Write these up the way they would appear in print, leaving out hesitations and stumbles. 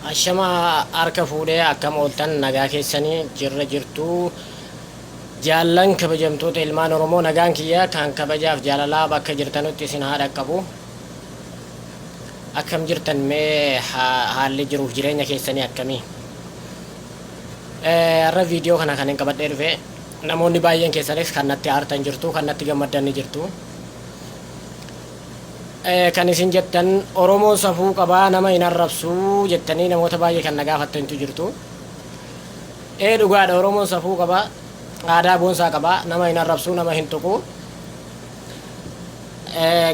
Ashama harka fuudhee, akkam ooltan? Nagaa keessanii? Jirra jirtuu? Jaallan kabajamtoota ilmaan Oromoo, nagaan kiyya kan kabajaaf jaalalaa bakka jirtanutti isin haa dhaqqabu. Akkam jirtan mee? Haalli jiruuf jireenya keessanii akkamii? Har'a viidiyoo kana kan hin qabadhee dhufe, namoonni baay'een keessanis kan natti aartan jirtu, kan natti gammaddan ni jirtu. Kan isin jettan, "Oromoon safuu qabaa, nama hin arrabsu," jettanii namoota baay'ee kan na gaafattantu jirtu. Ee, dhugaadha, Oromoon safuu qabaa, aadaa boonsaa qabaa, nama hin arrabsu, nama hin tuqu.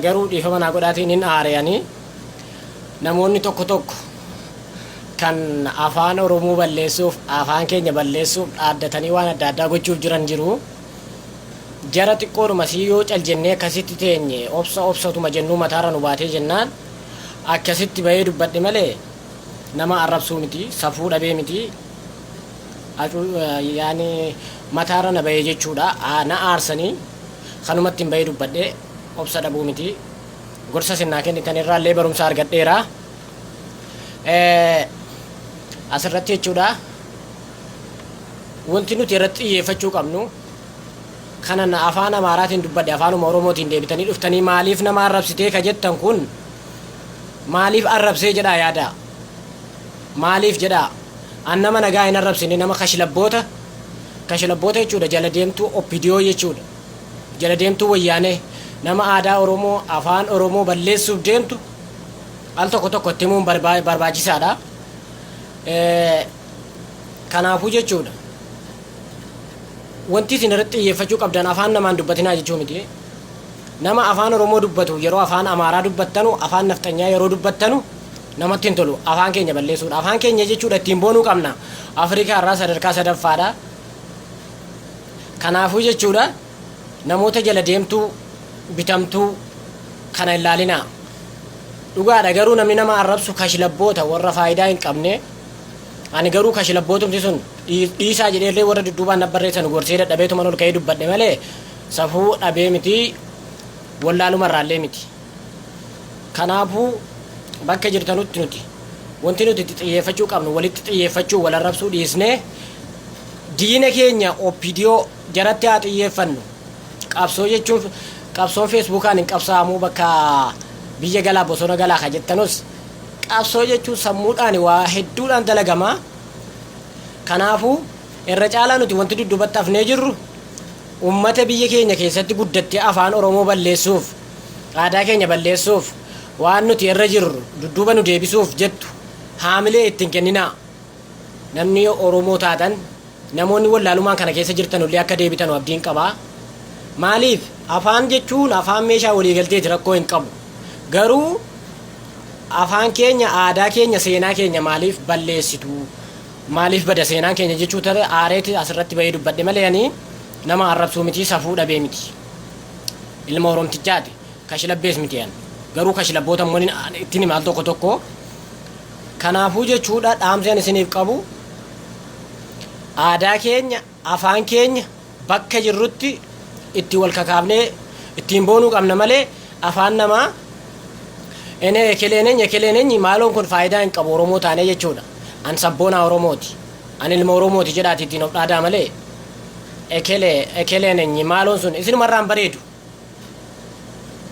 Garuu dhiifama naa godhaatiin hin aareyanii namoonni tokko tokko kan afaan Oromoo balleessuuf, afaan keenya balleessuuf dhaaddatanii waan adda addaa gochuuf jiran jiru. Jara xiqqoodhuma sii yoo cal jennee akkasitti teenye, obsa obsatuma jennuu mataarra nu baatee jennaan akkasitti bahee dubbadhe malee nama arrabsuu miti, safuu dhabee miti, yaani mataarra na bahee jechuudha. Na aarsanii kanumatti hin bahee dubbadhe, obsa dhabuu miti. Gorsa isin naa kennitan irraallee barumsa argadheera. Asirratti jechuudha, wanti nuti irratti xiyyeeffachuu qabnu kanan afaan Amaaraatiin dubbadhe afaanuma Oromootiin deebitanii dhuftanii "Maaliif nama arrabsitee?" ka jettan kun, maaliif arrabsee jedhaa yaadaa. Maaliif jedhaa? An nama nagaa hin arrabsine. Nama kashlabboota, kashlabboota jechuudha, jala deemtuu OPDO jechuudha, jala deemtuu Wayyaanee, nama aadaa Oromoo, afaan Oromoo balleessuuf deemtu al tokko tokko itti himuun barbaachisaadha. Kanaafuu jechuudha, wanti isin irratti xiyyeeffachuu qabdan afaan namaan dubbatinaa jechuu miti. Nama afaan Oromoo dubbatu yeroo afaan Amaaraa dubbattanu, afaan nafxanyaa yeroo dubbattanu namatti hin tolu. Afaan keenya balleessuudha. Afaan keenya jechuudha ittiin boonuu qabna. Afrikaa irraa sadarkaa sadaffaadha. Kanaafuu jechuudha, namoota jala deemtuu bitamtuu kana hin laalinaa. Dhugaadha, garuu namni nama arrabsu kashlabboota, warra faayidaa hin qabne. Ani garuu kashlabbootumti sun dhiisaa jedheellee warra dudduubaan na barreessan gorsee dadhabeetuman ol ka'ee dubbadhe malee safuu dhabee miti, wallaaluma irraallee miti. Kanaafuu bakka jirtanutti nuti wanti nuti itti xiyyeeffachuu qabnu, walitti xiyyeeffachuu, wal arrabsuu dhiisnee diina keenya OPDO jaratti haa xiyyeeffannu. Qabsoo jechuun, qabsoon Feesbuukaan hin qabsaa'amu, bakka biyya galaa, bosona galaa ka jettanus, qabsoo jechuun sammuudhaan waa hedduudhaan dalagama. Kanaafuu irra caalaa nuti wanti dudduubatti hafnee jirru ummata biyya keenya keessatti guddattee afaan Oromoo balleessuuf, aadaa keenya balleessuuf, waan nuti irra jirru dudduuba nu deebisuuf jettu haamilee ittiin kenninaa. Namni Oromoo taatan, namoonni wallaalumaan kana keessa jirtanullee akka deebitanu abdiin qabaa. Maaliif? Afaan jechuun afaan meeshaa waliigalteeti, rakkoo hin qabu. Garuu afaan keenya, aadaa keenya, seenaa keenya maaliif balleessitu? Maaliif bada seenaan keenya jechuu tare aareeti asirratti bahee dubbadhe malee ani nama arrabsuu miti, safuu dhabee miti. Ilma Oromtichaati. Kashlabbees miti ani. Garuu kashlabboota immoo ittiin hima al tokko tokko. Kanaafuu jechuudha, dhaamsi ani isiniif qabu, aadaa keenya, afaan keenya bakka jirrutti itti wal kakaafnee ittiin boonuu qabna malee afaan namaa ene ekeleeneny ekeleeneny maaloon kun faayidaa hin qabu Oromoo taanee jechuudha. An sabboonaa Oromooti. An ilma Oromooti jedhaati ittiin of dhaadaa malee ekele ekeleeneny maaloon sun isinumarraan bareedu.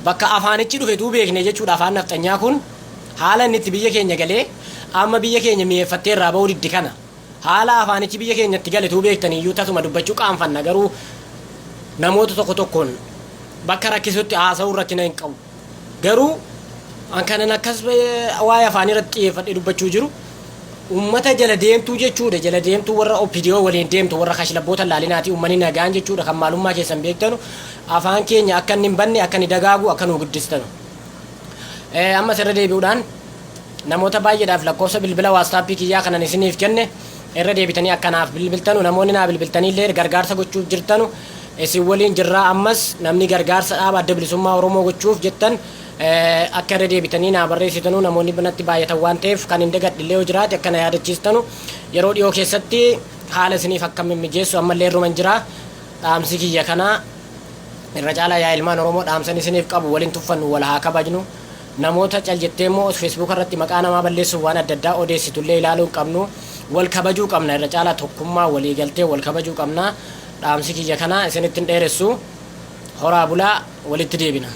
Bakka afaanichi dhufetuu beekne jechuudha. Afaan nafxanyaa kun haala inni itti biyya keenya galee amma biyya keenya mi'eeffattee irraa ba'uu diddi kana. Haala afaanichi biyya keenyatti gale tuu beektaniyyuu tasuma dubbachuu qaanfanna. Garuu namoota tokko tokkoon bakka rakkisutti haasa'uun rakkina hin qabu. Garuu an kanan akkas waa'ee afaanii irratti xiyyeeffadhee dubbachuu jiru ummata jala deemtuu jechuudha. Jala deemtuu warra OPDO waliin deemtu, warra kashlabboota laalinaati. Uummanni nagaan jechuudha, kan maalummaa keessan beektanu, afaan keenya akka inni hin banne, akka inni dagaagu, akka nu guddistanu. Ammas irra deebi'uudhaan namoota baay'eedhaaf lakkoofsa bilbila WhatsAppii kiyyaa kanan isiniif kenne irra deebitanii akkanaaf bilbiltanu, namoonni naa bilbiltanii illee gargaarsa gochuuf jirtanu isin waliin jirraa. Ammas namni gargaarsa dhaaba Adda Bilisummaa Oromoo gochuuf jettan akka irra deebitanii naa barreessitanu, namoonni natti baay'atan waan ta'eef kan hin dagadhe illee yoo jiraate akka na yaadachiistanu, yeroo dhiyoo keessatti haala isiniif akka mimmijeessu ammallee irruman jira. Dhaamsi kiyya kana. Irra caalaa, yaa ilmaan Oromoo, dhaamsan isiniif qabu, waliin tuffannu, wal haa kabajnu. Namoota cal jettee immoo Facebook irratti maqaa namaa balleessuuf waan adda addaa odeessitullee ilaaluu hin qabnu. Wal kabajuu qabna, irra caalaa tokkummaa walii galtee wal kabajuu qabna. Dhaamsi kiyya kana, isinitti hin dheeressu. Horaa bulaa, walitti deebina.